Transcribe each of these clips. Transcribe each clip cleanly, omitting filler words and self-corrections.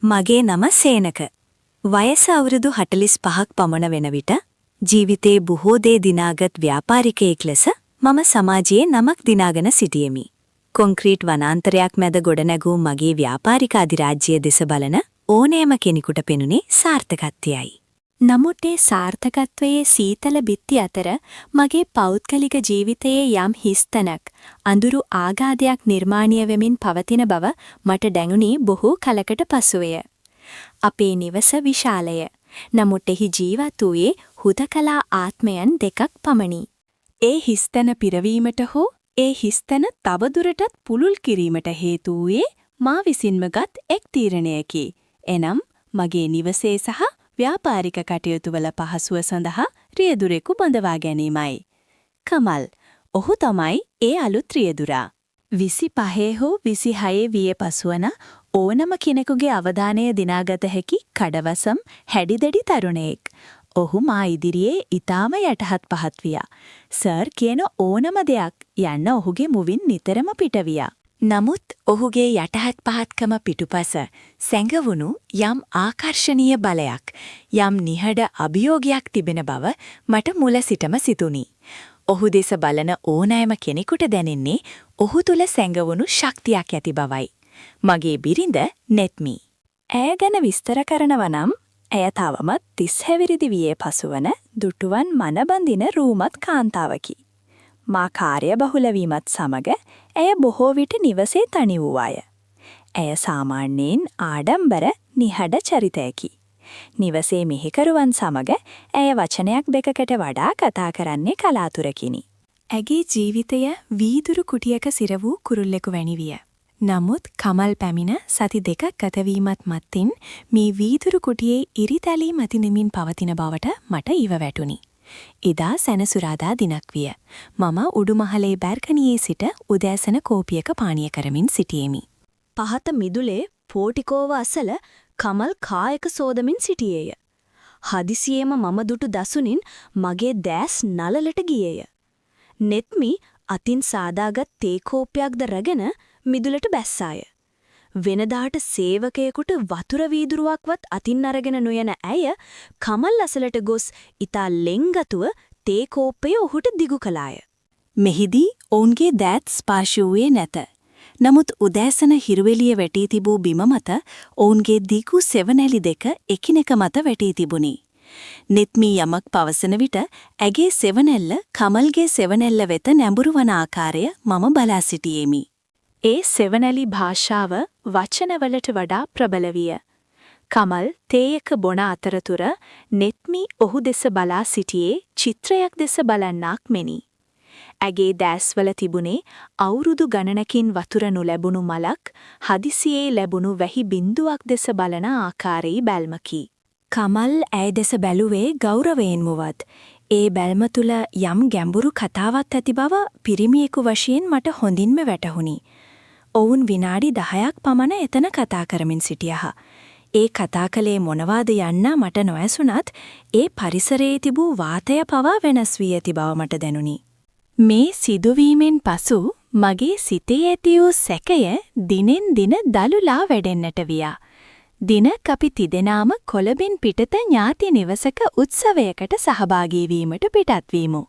මගේ නම සේනක. වයස අවුරුදු 45ක් පමණ වෙන විට ජීවිතේ බොහෝ දේ දිනාගත් ව්‍යාපාරිකයෙක් ලෙස මම සමාජයේ නමක් දිනාගෙන සිටියෙමි. කොන්ක්‍රීට් වනාන්තරයක් මැද ගොඩනැගූ මගේ ව්‍යාපාරික අධිරාජ්‍යය දෙස බලන ඕනෑම කෙනෙකුට පෙනුනේ සාර්ථකත්වයයි. නමුත් ඒ සාර්ථකත්වයේ සීතල බිත්ති අතර මගේ පෞද්ගලික ජීවිතයේ යම් හිස්තැනක්, අඳුරු ආගාධයක් නිර්මාණය වෙමින් පවතින බව මට දැනුනේ බොහෝ කලකට පසුවය. අපේ නිවස විශාලය. නමුත් එහි ජීවත් වූයේ හුදකලා ආත්මයන් දෙකක් පමණි. ඒ හිස්තැන පිරවීමට හෝ ඒ හිස්තැන තවදුරටත් පුළුල් කිරීමට හේතු වූයේ මා විසින්ම ගත් එක් තීරණයකි. එනම් මගේ නිවසේ සහ ව්‍යාපාරික කටයුතුවල පහසුව සඳහා රියදුරෙකු බඳවා ගැනීමයි. කමල්. ඔහු තමයි ඒ අලුත් රියදුරා. 25 හෝ 26 විය පසුවන ඕනම කෙනෙකුගේ අවධානය දිනාගත හැකි කඩවසම් හැඩිදැඩි තරුණයෙක්. ඔහු මා ඉදිරියේ ඉතාම යටහත් පහත් වියා. සර් කියන ඕනම දෙයක් යන්න ඔහුගේ මුවින් නිතරම පිටවියා. නමුත් ඔහුගේ යටහත් පහත්කම පිටුපස සැඟවුණු යම් ආකර්ෂණීය බලයක්, යම් නිහඬ අභියෝගයක් තිබෙන බව මට මුල සිටම සිතුණි. ඔහු දෙස බලන ඕනෑම කෙනෙකුට දැනෙන්නේ ඔහු තුල සැඟවුණු ශක්තියක් ඇති බවයි. මගේ බිරිඳ නෙත්මි. ඇය ගැන විස්තර කරනවා නම්, ඇය තවමත් 30 හැවිරිදි වියේ පසුවන දුටුවන් මන බඳින රූමත් කාන්තාවකි. මා කාර්යබහුල වීමත් සමග ඇය බොහෝ විට නිවසේ තනි වූවාය. ඇය සාමාන්‍යයෙන් ආඩම්බර, නිහඬ චරිතයකි. නිවසේ මෙහෙකරුවන් සමග ඇය වචනයක් දෙකකට වඩා කතා කරන්නේ කලාතුරකිනි. ඇගේ ජීවිතය වීදුරු කුටියක සිර වූ කුරුල්ලෙකු වැනි විය. නමුත් කමල් පැමිණ සති දෙකක් ගතවීමත් මතින් මේ වීදුරු කුටියේ ඉරිතැලී මතිනමින් පවතින බවට මට ඉව වැටුණි. එදා සැනසුරාදා දිනක් විය. මම උඩුමහලේ බැල්කනියේ සිට උදෑසන කෝපියක පානීය කරමින් සිටියෙමි. පහත මිදුලේ පෝටිකෝව අසල කමල් කායක සෝදමින් සිටියේය. හදිසියේම මම දුටු දසුනින් මගේ දෑස් නළලට ගියේය. නෙත්මි අතින් සාදාගත් තේ කෝප්පයක්ද රැගෙන මිදුලට බැස්සාය. වෙනදාට සේවකයෙකුට වතුර වීදුරුවක්වත් අතින් අරගෙන නොයන ඇය කමල් අසලට ගොස් ඉතා ලෙන්ගතුව තේ කෝප්පය ඔහුට දිගු කළාය. මෙහිදී ඔවුන්ගේ දෑත් ස්පර්ශ වූයේ නැත. නමුත් උදෑසන හිරුවෙලිය වැටී තිබූ බිම මත ඔවුන්ගේ දිගු සෙවණැලි දෙක එකිනෙක මත වැටී තිබුණි. නෙත්මී යමක් පවසන විට ඇගේ සෙවණැල්ල කමල්ගේ සෙවණැල්ල වෙත නැඹුරු වන ආකාරය මම බලා සිටියෙමි. ඒ සෙවණැලි භාෂාව වචනවලට වඩා ප්‍රබල විය. කමල් තේ එක බොන අතරතුර නෙත්මි ඔහු දෙස බලා සිටියේ චිත්‍රයක් දෙස බලන්නාක් මෙනි. ඇගේ දෑස්වල තිබුණේ අවුරුදු ගණනකින් වතුර නොලැබුණු මලක් හදිසියේ ලැබුණු වැහි බින්දුවක් දෙස බලන ආකාරයේ බැල්මකි. කමල් ඇය දෙස බැලුවේ ගෞරවයෙන් මුවත්. ඒ බැල්ම තුල යම් ගැඹුරු කතාවක් ඇති බව පිරිමියෙකු වශයෙන් මට හොඳින්ම වැටහුණි. ඔවුන් විනාඩි 10ක් පමණ එතන කතා කරමින් සිටියහ. ඒ කතා කළේ මොනවාද යන්න මට නොඇසුනත්, ඒ පරිසරයේ තිබූ වාතය පවා වෙනස් වී ඇති බව මට දැනුනි. මේ සිදුවීමෙන් පසු මගේ සිතේ ඇති වූ සැකය දිනෙන් දින දළුලා වැඩෙන්නට විය. දිනක් අපි තිදෙනාම කොළඹින් පිටත ඥාති නිවසක උත්සවයකට සහභාගී වීමට පිටත් වීමු.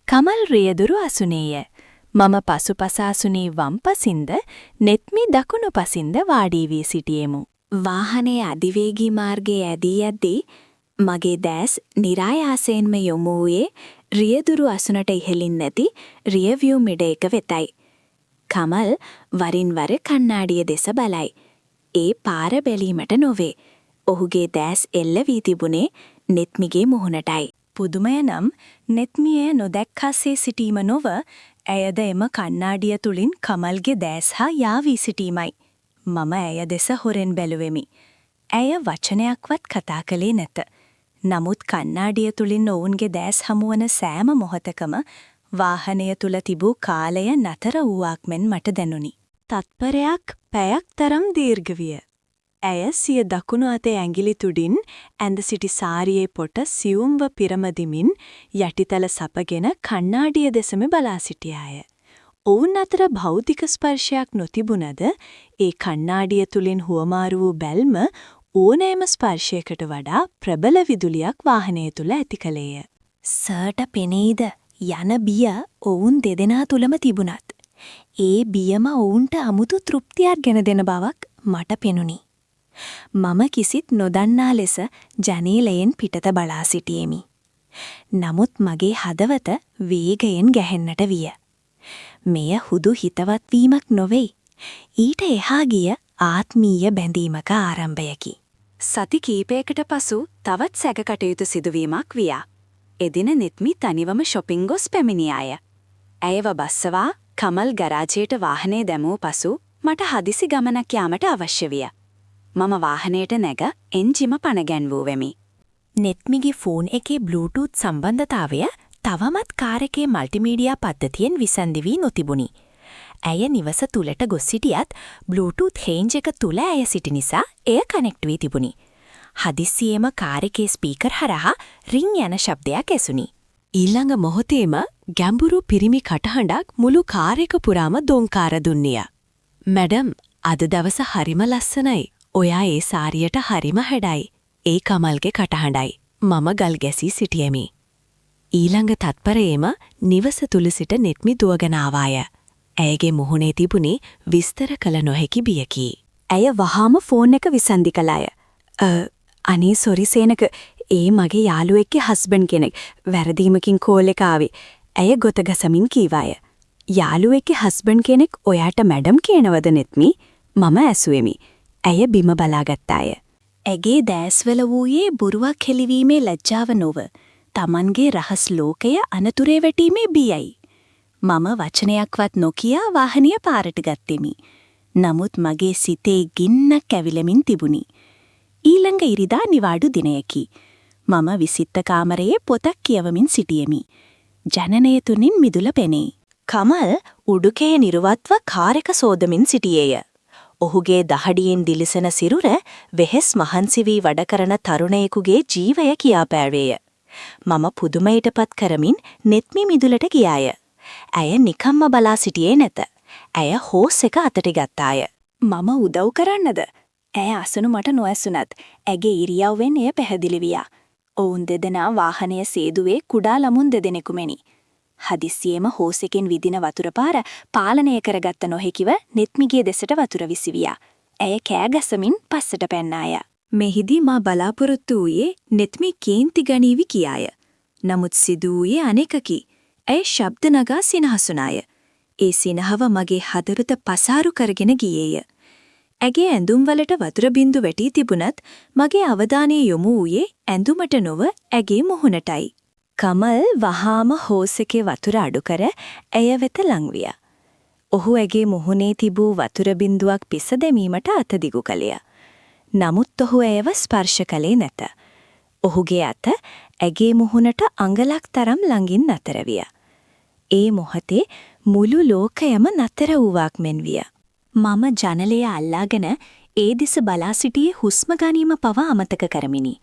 කමල් රියදුරු අසුනේය. මම පසුපස අසුනේ වම් පසින්ද, නෙත්මි දකුණු පසින්ද වාඩි වී සිටියෙමු. වාහනයේ අධිවේගී මාර්ගයේ ඇදී යද්දී මගේ දෑස් නිරායාසයෙන්ම යොමු වූයේ රියදුරු අසුනට ඉහළින් නැති රියර්වියු මිරර් එක වෙතයි. කමල් වරින් වර කණ්ණාඩිය දෙස බලයි. ඒ පාර බැලීමට නොවේ. ඔහුගේ දෑස් එල්ල වී තිබුණේ නෙත්මිගේ මුහුණටයි. පුදුමය නම් නෙත්මි එය නොදැක්කාසේ සිටීම නොව, ඇයද එම කණ්ණාඩිය තුළින් කමල්ගේ දෑස් හා යාවී සිටීමයි. මම ඇය දෙස හොරෙන් බැලුවෙමි. ඇය වචනයක්වත් කතා කළේ නැත. නමුත් කණ්ණාඩිය තුළින් ඔවුන්ගේ දෑස් හමුවන සෑම මොහොතකම වාහනය තුළ තිබූ කාලය නතර වූවාක් මෙන් මට දැනුනි. තත්පරයක් පැයක් තරම් දීර්ඝ විය. ඇය සිය දකුණු අතේ ඇඟිලි තුඩින් ඇඳ සිටි සාරියේ පොට සියුම්ව පිරමදිමින් යටිතල සපගෙන කණ්ණාඩිය දෙසම බලා සිටියාය. ඔවුන් අතර භෞතික ස්පර්ශයක් නොතිබුණද ඒ කණ්ණාඩිය තුලින් හුවමාරු වූ බැල්ම ඕනෑම ස්පර්ශයකට වඩා ප්‍රබල විදුලියක් වාහනය තුල ඇති කළේය. සර්ට පෙනෙයිද යන බිය ඔවුන් දෙදෙනා තුලම තිබුණත් ඒ බියම ඔවුන්ට අමුතු තෘප්තියක් ගෙන දෙන බවක් මට පෙනුනි. මම කිසිත් නොදන්නා ලෙස ජනේලයෙන් පිටත බලා සිටියෙමි. නමුත් මගේ හදවත වේගයෙන් ගැහෙන්නට විය. මෙය හුදු හිතවත් වීමක් නොවෙයි. ඊට එහා ගිය ආත්මීය බැඳීමක ආරම්භයකි. සති කීපයකට පසු තවත් සැක කටයුතු සිදුවීමක් විය. එදින නෙත්මි තනිවම ෂොපින් ගොස් පැමිණියාය. ඇයව බස්සවා කමල් ගරාජයට වාහනය දැමූ පසු මට හදිසි ගමනක් යාමට අවශ්‍ය විය. මම වාහනයට නැග එන්ජිම පණ ගැන්වූවෙමි. නෙත්මිගේ ෆෝන් එකේ බ්ලූටූත් සම්බන්ධතාවය තවමත් කාර් එකේ මල්ටිමීඩියා පද්ධතියෙන් විසන්ධි වී නොතිබුණි. ඇය නිවස තුලට ගොස් සිටියත් බ්ලූටූත් රේන්ජ් එක තුල ඇය සිටි නිසා එය කනෙක්ට් වී තිබුණි. හදිස්සියේම කාර් එකේ ස්පීකර් හරහා රින්ග් යන ශබ්දයක් ඇසුණි. ඊළඟ මොහොතේම ගැඹුරු පිරිමි කටහඬක් මුළු කාර් එක පුරාම දොංකාර දුන්නිය. "මැඩම්, අද දවස හරිම ලස්සනයි. ඔයා ඒ සාරියට හරිම හැඩයි." ඒ කමල්ගේ කටහඬයි. මම ගල් ගැසී සිටියෙමි. ඊළඟ තත්පරයේම නිවස තුල සිට නෙත්මි දුවගෙන ආවාය. ඇයගේ මුහුණේ තිබුණේ විස්තර කළ නොහැකි බියකි. ඇය වහාම ෆෝන් එක විසන්ධි කළාය. අනේ සොරි සේනක, ඒ මගේ යාළුවෙක්ගේ හස්බන්ඩ් කෙනෙක්. වැරදීමකින් කෝල් එක ආවේ. ඇය ගොත ගසමින් කීවාය. යාළුවෙක්ගේ හස්බන්ඩ් කෙනෙක් ඔයාට මැඩම් කියනවද නෙත්මි? මම ඇසුවෙමි. ඇය බිම බලාගත්තාය. ඇගේ දෑස්වල වූයේ බොරුවක් හෙළිවීමේ ලැජ්ජාව නොව, තමන්ගේ රහස් ලෝකය අනතුරේ වැටීමේ බියයි. මම වචනයක්වත් නොකියා වාහනය පාරට ගත්තෙමි. නමුත් මගේ සිතේ ගින්නක් ඇවිලෙමින් තිබුණි. ඊළඟ ඉරිදා නිවාඩු දිනයකි. මම විසිත්ත කාමරයේ පොතක් කියවමින් සිටියෙමි. ජනේලය තුලින් මිදුල පෙනේ. කමල් උඩුකය නිරුවත්ව කාර් එක සෝදමින් සිටියේය. ඔහුගේ දහඩියෙන් දිලිසෙන සිරුර වෙහෙස් මහන්සි වී වැඩ කරන තරුණයෙකුගේ ජීවය කියාපෑවේය. මම පුදුමයට පත් කරමින් නෙත්මි මිදුලට ගියාය. ඇය නිකම්ම බලා සිටියේ නැත. ඇය හෝස් එක අතට ගත්තාය. මම උදව් කරන්නද? ඇය අසනු මට නොඇසුනත් ඇගේ ඉරියව්වෙන් එය පැහැදිලි විය. ඔවුන් දෙදෙනා වාහනය සේදුවේ කුඩා ළමුන් දෙදෙනෙකු මෙනි. හදිස්සියේම හෝස් එකෙන් විදින වතුර පාර පාලනය කරගත්ත නොහැකිව නෙත්මිගේ දෙසට වතුර විසිවියා. ඇය කෑ ගසමින් පස්සට පැන්නාය. මෙහිදී මා බලාපොරොත්තු වූයේ නෙත්මි කේන්ති ගනීවි කියාය. නමුත් සිදු වූයේ අනෙකකි. ඇය ශබ්ද නගා සිනහසුනාය. ඒ සිනහව මගේ හදවත පසාරු කරගෙන ගියේය. ඇගේ ඇඳුම් වලට වතුර බින්දු වැටී තිබුණත් මගේ අවධානය යොමු වූයේ ඇඳුමට නොව ඇගේ මුහුණටයි. කමල් වහාම හෝස් එකේ වතුර අඩු කර ඇය වෙත ලං විය. ඔහු ඇගේ මුහුණේ තිබූ වතුර බින්දුවක් පිස දැමීමට අත දිගු කළේය. නමුත් ඔහු ඇයව ස්පර්ශ කළේ නැත. ඔහුගේ අත ඇගේ මුහුණට අඟලක් තරම් ළඟින් නතර විය. ඒ මොහොතේ මුළු ලෝකයම නතර වූවක් මෙන් විය. මම ජනලය අල්ලාගෙන ඒ දෙස බලා සිටියේ හුස්ම ගැනීම පවා අමතක කරමිනි.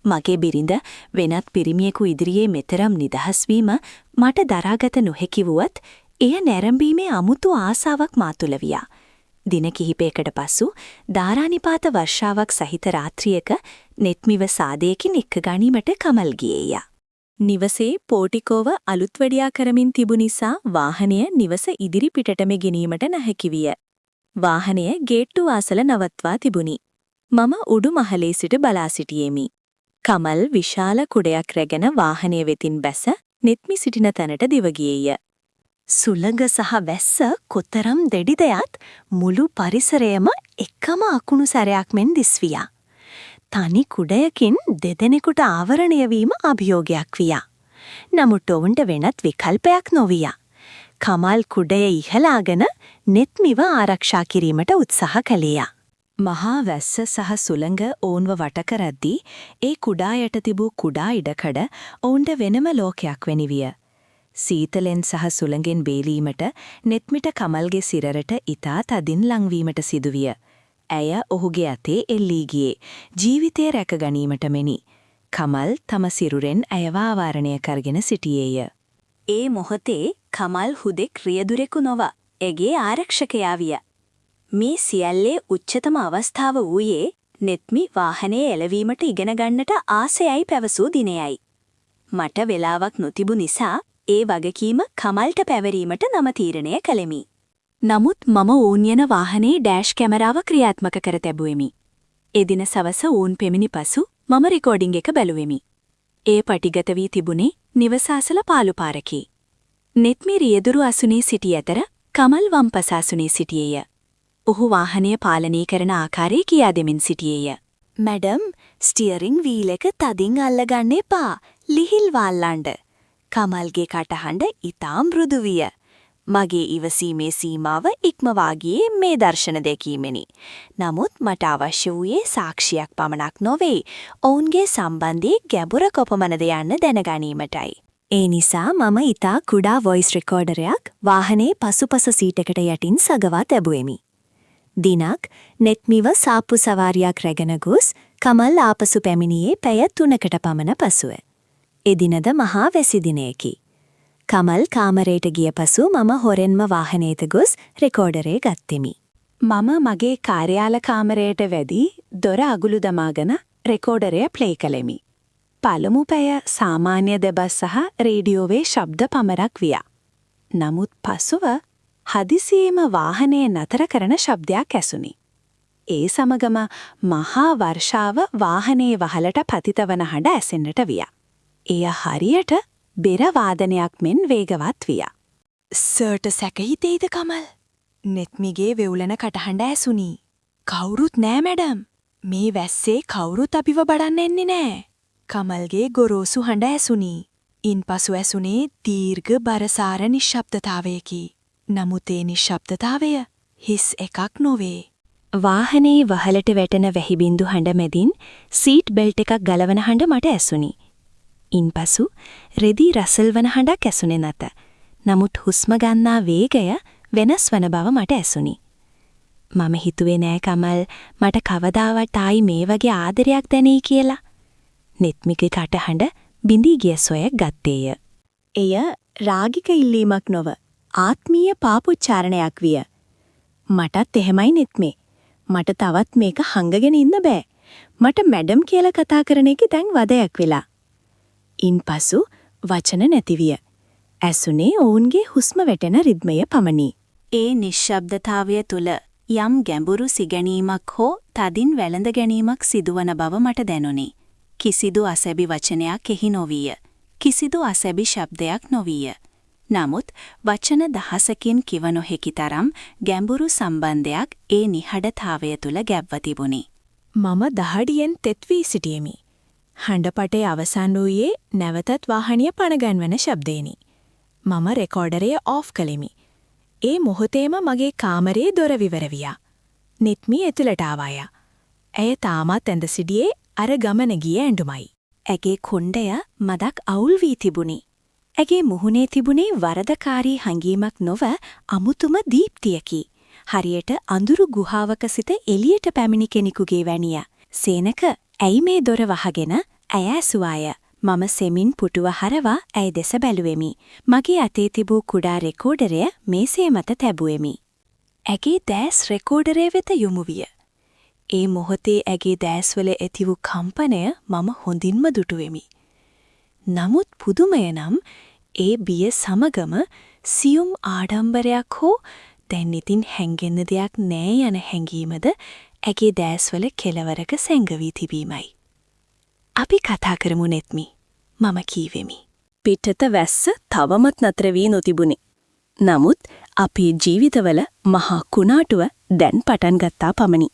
මගේ බිරිඳ වෙනත් පිරිමියෙකු ඉදිරියේ මෙතරම් නිදහස් වීම මට දරාගත නොහැකි වුවත් එය නැරඹීමේ අමුතු ආසාවක් මා තුළ විය. දින කිහිපයකට පසු ධාරානිපාත වර්ෂාවක් සහිත රාත්‍රියක නෙත්මිව සාදයකින් එක්ක ගැනීමට කමල් ගියේය. නිවසේ පෝටිකෝව අලුත් වැඩියා කරමින් තිබු නිසා වාහනය නිවස ඉදිරි පිටටම ගෙනීමට නොහැකි විය. වාහනය ගේට්ටු වාසල නවත්වා තිබුණි. මම උඩු මහලේ සිට බලා සිටියෙමි. කමල් විශාල කුඩයක් රැගෙන වාහනය වෙතින් බැස නෙත්මි සිටින තැනට දිව ගියේය. සුළඟ සහ වැස්ස කොතරම් දැඩිද යත් මුළු පරිසරයම එකම අකුණු සැරයක් මෙන් දිස්විය. තනි කුඩයකින් දෙදෙනෙකුට ආවරණය වීම අභියෝගයක් විය. නමුත් ඔවුන්ට වෙනත් විකල්පයක් නොවිය. කමල් කුඩය ඉහළාගෙන නෙත්මිව ආරක්ෂා කිරීමට උත්සාහ කළේය. මහා වැස්ස සහ සුළඟ ඔවුන්ව වට කරද්දී ඒ කුඩා යට තිබූ කුඩා ඉඩකඩ ඔවුන්ට වෙනම ලෝකයක් වැනි විය. සීතලෙන් සහ සුළඟෙන් බේලීමට නෙත්මිට කමල්ගේ සිරරට ඉතා තදින් ලංවීමට සිදුවිය. ඇය ඔහුගේ අතේ එල්ලී ගියේ ජීවිතය රැක ගැනීමට මෙනි. කමල් තම සිරුරෙන් ඇයව ආවරණය කරගෙන සිටියේය. ඒ මොහොතේ කමල් හුදෙක් රියදුරෙකු නොව ඇගේ ආරක්ෂකයා විය. මේ සියල්ලේ උච්චතම අවස්ථාව වූයේ නෙත්මි වාහනයේ එළවීමට ඉගෙන ගන්නට ආසයයි පැවසූ දිනයයි. මට වෙලාවක් නොතිබු නිසා ඒ වගකීම කමල්ට පැවරීමට නම තීරණය කළෙමි. නමුත් මම ඔවුන් යන වාහනේ ඩෑෂ් කැමරාව ක්‍රියාත්මක කර තැබුවෙමි. එදින සවස ඔවුන් පැමිණි පසු මම රෙකෝඩින් එක බැලුවෙමි. එය පටිගත වී තිබුණේ නිවස අසල පාළු පාරකි. නෙත්මි රියදුරු අසුනේ සිටි අතර කමල් වම්පස අසුනේ සිටියේය. ඔහු වාහනය පාලනය කරන ආකාරය කියා දෙමින් සිටියේය. මැඩම්, ස්ටියරින් වීල් එක තදින් අල්ලගන්න එපා. ලිහිල්ව අල්ලන්න. කමල්ගේ කටහඬ ඉතා මෘදු විය. මගේ ඉවසීමේ සීමාව ඉක්මවා ගියේ මේ දර්ශන දැකීමෙනි. නමුත් මට අවශ්‍ය වූයේ සාක්ෂියක් පමණක් නොවේ. ඔවුන්ගේ සම්බන්ධයේ ගැඹුර කොපමණද යන්න දැනගැනීමටයි. ඒ නිසා මම ඉතා කුඩා වොයිස් රෙකෝඩරයක් වාහනේ පසුපස සීට් එකට යටින් සගවා තැබුවෙමි. දිනක් නෙත්මිව සාප්පු සවාරියක් රැගෙන ගොස් කමල් ආපසු පැමිණියේ පැය 3කට පමණ පසුව. එදිනද මහා වැසි දිනයකි. කමල් කාමරයට ගිය පසු මම හොරෙන්ම වාහනයට ගොස් රෙකෝඩරය ගත්තෙමි. මම මගේ කාර්යාල කාමරයට වැදී දොර අගුළු දමාගෙන රෙකෝඩරය ප්ලේ කළෙමි. පළමු පැය සාමාන්‍ය දෙබස් සහ රේඩියෝවේ ශබ්ද පමණක් විය. නමුත් පසුව හදිසියේම වාහනය නතර කරන ශබ්දයක් ඇසුණි. ඒ සමගම මහා වර්ෂාව වාහනේ වහලට පතිත වන හඬ ඇසෙන්නට විය. එය හරියට බෙර වාදනයක් මෙන් වේගවත් විය. සර්ට සැක හිතෙයිද කමල්? නෙත්මිගේ වෙවුලන කටහඬ ඇසුණි. කවුරුත් නෑ මැඩම්. මේ වැස්සේ කවුරුත් අපිව බඩන්න එන්නේ නෑ. කමල්ගේ ගොරෝසු හඬ ඇසුණි. ඉන්පසු ඇසුනේ දීර්ඝ බරසාර නිශ්ශබ්දතාවයකි. නමුත් ඒ නිශ්ශබ්දතාවය හිස් එකක් නොවේ. වාහනේ වහලට වැටෙන වැහි බින්දු හඬ මැදින් සීට් බෙල්ට් එකක් ගලවන හඬ මට ඇසුණි. ඉන්පසු රෙදි රසල් වන හඬක් ඇසුනේ නැත. නමුත් හුස්ම ගන්නා වේගය වෙනස් වන බව මට ඇසුණි. මම හිතුවේ නෑ කමල්, මට කවදාවත් ආයි මේ වගේ ආදරයක් දැනෙයි කියලා. නෙත්මිගේ කටහඬ බිඳී ගිය සොයක් ගත්තේය. එය රාගික ඉල්ලීමක් නොව ආත්මීය පාපොච්චාරණයක් විය. මටත් එහෙමයි නෙත්මේ. මට තවත් මේක හංගගෙන ඉන්න බෑ. මට මැඩම් කියලා කතා කරන එක දැන් වදයක් වෙලා. ඉන්පසු වචන නැති විය. ඇසුනේ ඔවුන්ගේ හුස්ම වැටෙන රිද්මය පමණි. ඒ නිශ්ශබ්දතාවය තුළ යම් ගැඹුරු සිගැනීමක් හෝ තදින් වැළඳ ගැනීමක් සිදුවන බව මට දැනුනි. කිසිදු අසැබි වචනයක් එහි නොවිය. කිසිදු අසැබි ශබ්දයක් නොවිය. නමුත් වචන දහසකින් කිව නොහැකි තරම් ගැඹුරු සම්බන්ධයක් ඒ නිහඬතාවය තුළ ගැබ්ව තිබුණි. මම දහඩියෙන් තෙත් වී සිටියෙමි. හඬපටේ අවසන් වූයේ නැවතත් වාහනය පණගන්වන ශබ්දයෙනි. මම රෙකෝඩරය ඕෆ් කළෙමි. ඒ මොහොතේම මගේ කාමරයේ දොර විවර විය. නෙත්මි ඇතුළට ආවාය. ඇය තාමත් ඇඳ සිටියේ අර ගමන ගිය ඇඳුමයි. ඇගේ කොණ්ඩය මදක් අවුල් වී තිබුණි. ඇගේ මුහුණේ තිබුණේ වරදකාරී හැඟීමක් නොව අමුතුම දීප්තියකි. හරියට අඳුරු ගුහාවක සිට එළියට පැමිණි කෙනෙකුගේ වැනිය. සේනක, ඇයි මේ දොර වහගෙන? ඇය ඇසුවාය. මම සෙමින් පුටුව හරවා ඇය දෙස බැලුවෙමි. මගේ අතේ තිබූ කුඩා රෙකෝඩරය මේසේ මත තැබුවෙමි. ඇගේ දෑස් රෙකෝඩරය වෙත යොමු විය. ඒ මොහොතේ ඇගේ දෑස්වල ඇති වූ කම්පනය මම හොඳින්ම දුටුවෙමි. නමුත් පුදුමය නම් ඒ බිය සමගම සියුම් ආඩම්බරයක් හෝ දැන් ඉතින් හැංගෙන්න දෙයක් නෑ යන හැඟීමද ඇගේ දෑස්වල කෙළවරක සැඟවී තිබීමයි. අපි කතා කරමු නෙත්මි. මම කීවෙමි. පිටත වැස්ස තවමත් නතර වී නොතිබුණි. නමුත් අපේ ජීවිතවල මහා කුණාටුව දැන් පටන් ගත්තා පමණි.